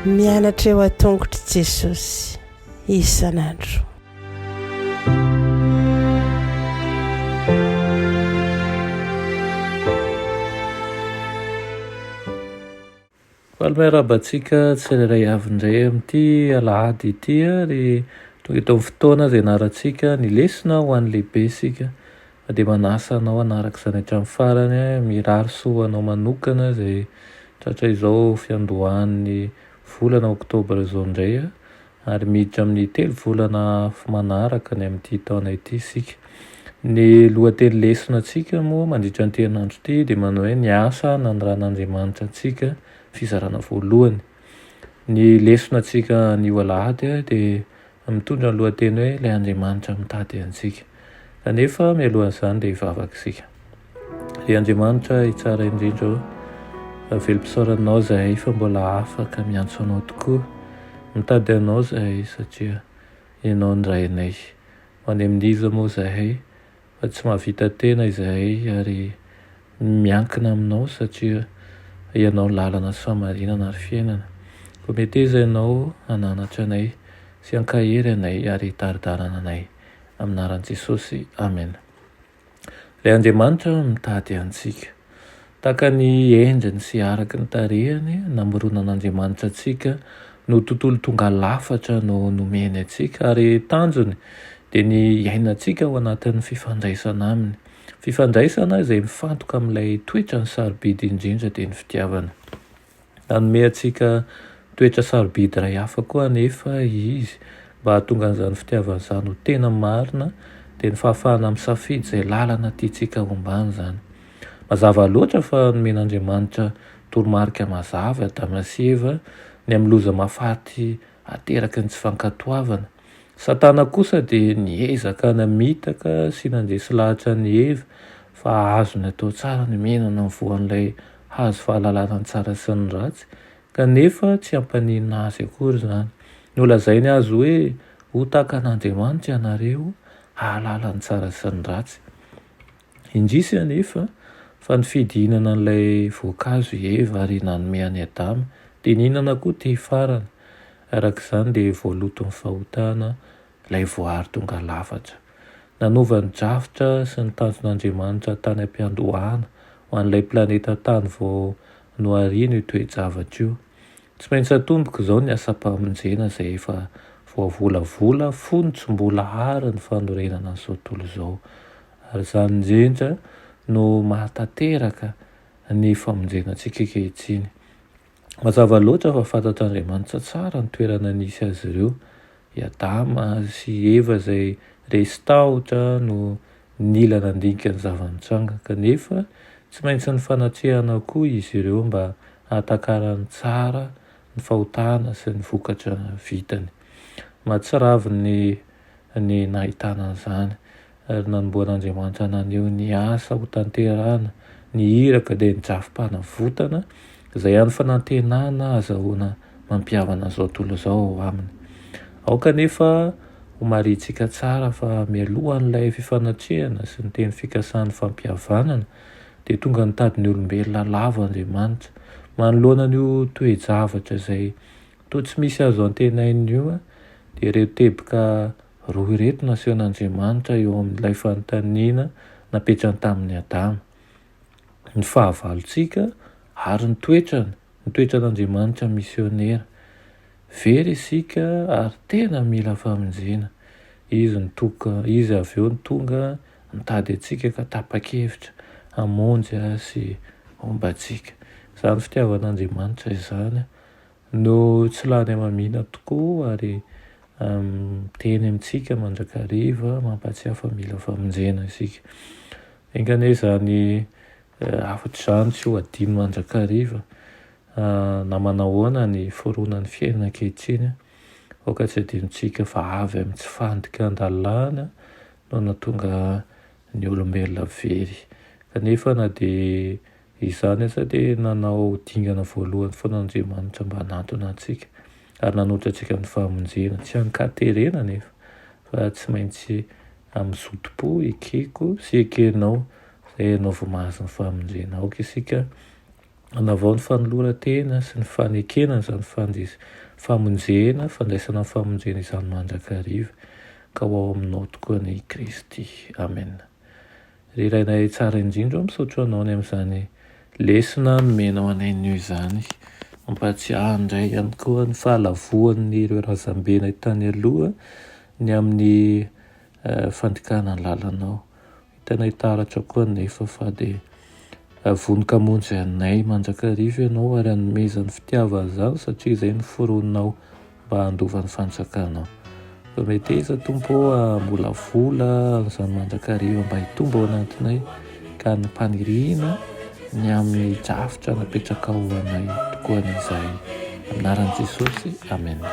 Mianatra eo an-tongotr'i Jesosy isan'andro. Faly miarahaba antsika tsirairay avy indray amin'ity alahady ity ary tonga eto amin'ny fotoana izay ianarantsika ny lesona ho an'ny lehibe isika. Fa dia manasa anao hanaraka izany hatramin'ny farany, mirary soa ho anao manokana izay tratra izao fiandohan'ny volana oktobra izao indray ary miditra amin'ny 3 volana manaraka ny amin'ity taona ity isika. Ny lohateny lesona antsika moa mandritra an'ity herinandro ity dia manao hoe ny asa nanoran'Andriamanitra antsika, fizarana voalohany. Ny lesona antsika anio alahady dia mitondra ny lohateny hoe ilay Andriamanitra mitady antsika. Kanefa mialohan'izany dia hivavaka isika. Ry Andriamanitra tsara indrindra ô, velom-pisaorana Anao izahay fa mbola afaka miantso Anao tokoa. Mitady Anao izahay satria Ianao no Rainay. Ho any amin'iza moa izahay fa tsy mahavita tena izahay ary miankina Aminao satria Ianao no lalana sy fahamarinana ary fiainana. Koa meteza Ianao hananatra anay sy hankahery anay ary hitari-dalana anay. Amin'ny anaran'i Jesosy, amena. Ilay Andriamanitra mitady antsika. Tahaka ny endriny sy araka ny tarehiny namoronan'Andriamanitra antsika no tontolo tonga lafatra no nomeny antsika ary tanjony dia ny hiainantsika ao anatin'ny fifandraisana aminy. Fifandraisana izay mifantoka amin'ilay toetrany sarobidy indrindra dia ny fitiavana. Nanome antsika toetra sarobidy iray hafa koa anefa Izy mba hahatonga an'izany fitiavana izany ho tena marina, dia ny fahafahana misafidy izay lalana tiantsika hombana izany. Mazava loatra fa nomen'Andriamanitra toromarika mazava i Adama sy Eva ny amin'ny loza mahafaty ateraky ny tsy fankatoavana. Satana kosa dia niezaka namitaka sy nandresy lahatra an'i Eva fa azony atao tsara ny mihinana ny voan'ilay hazo fahalalana ny tsara sy ny ratsy, kanefa tsy hampaninona azy akory izany. Nolazainy azy hoe, Ho tahaka an'Andriamanitra ianareo, hahalala ny tsara sy ny ratsy. Indrisy anefa fa nifidy hihinana an'ilay voankazo i Eva ary nanome an'i Adama, dia nihinana koa ity farany. Araka izany dia voaloton'ny fahotana ilay voary tonga lafatra. Nanova ny drafitra sy ny tanjon'Andriamanitra tany am-piandohana ho an'ilay planeta Tany vao nohariana io toe-javatra io. Tsy maintsy atomboka izao ny asam-pamonjena izay efa voavolavola fony tsy mbola àry ny fanorenana an'izao tontolo izao. Ary izany indrindra no mahatanteraka ny famonjena antsika ankehitriny. Mazava loatra fa fantatr'Andriamanitra tsara ny toerana nisy azy ireo. I Adama sy i Eva izay resy tahotra no nila nandinika ny zava-nitranga. Kanefa, tsy maintsy nifanatrehana koa izy ireo mba hahatakarany tsara ny fahotana sy ny vokatra vitany. Mahatsiravina ny nahitana an'izany. Ary nanombohan'Andriamanitra naneho ny asa ho tanterahana, ny iraka dia ny drafi-panavotana, izay hany fanantenana ahazahoana mampihavana an'izao tontolo izao ao aminy. Aoka anefa ho marihintsika tsara fa mialohan'ilay fifanatrehana sy ny teny fikasan'ny fampihavanana, dia tonga nitady ny olombelona lavo Andriamanitra. Manoloana an'io toe-javatra izay toa tsy misy azo antenaina io, dia ireo teboka roa ireto nasehon'Andriamanitra eo amin'ilay fanontaniana napetrany tamin'i Adama, ny fahavalontsika ary ny toetrany, ny toetran'Andriamanitra misionera. Very isika ary tena mila famonjena. Izy no toka, Izy avy eo no tonga nitady antsika ka tapa-kevitra hamonjy sy homba antsika. Izany fitiavan'Andriamanitra izany No tsy lany hamamiana tokoa ary miteny amintsika mandrakariva mampahatsiahy fa mila famonjena isika. Enga anie izany hafatra izany tsy ho adino mandrakariva na manahoana ny fironan'ny fiainana ankehitriny. Aoka tsy hadinontsika fa avy amin'ny tsy fandikan-dalàna no nahatonga ny olombelona very. Kanefa na dia Izany aza dia nanao dingana voalohany foana Andriamanitra mba hanantona antsika ary nanolotra antsika ny famonjena. Tsy an-katerena anefa fa tsy maintsy amin'ny zotom-po ekeko sy ekenao. Izay ianao vao mahazo ny famonjena. Aoka isika hanavao ny fanoloran-tena sy ny fanekena an'izany famonjena, fandraisana ny famonjena izany mandrakariva, ka ho ao aminao tokoa anie i Kristy. Amen. Ry Rainay tsara indrindra ô, misaotra anao ny amin'izany lesona nomenao anay anio izany. Mampahatsiahy indray ihany koa ny fahalavoan'ireo razambenay tany aloha ny amin'ny fandikana ny lalanao. Hitanay taratra koa anefa fa dia vonon-kamonjy anay mandrakariva Ianao ary hanome izany fitiavana izany satria izay no foroninao mba handova ny fanjakanao. Fa meteza Tompo ô hamolavola an'izany mandrakariva mba hitombo ao anatinay ka hanam-paniriana ny amin'ny drafitra napetrakao ho anay tokoa anie izahay. Amin'ny anaran'i Jesosy, Amena.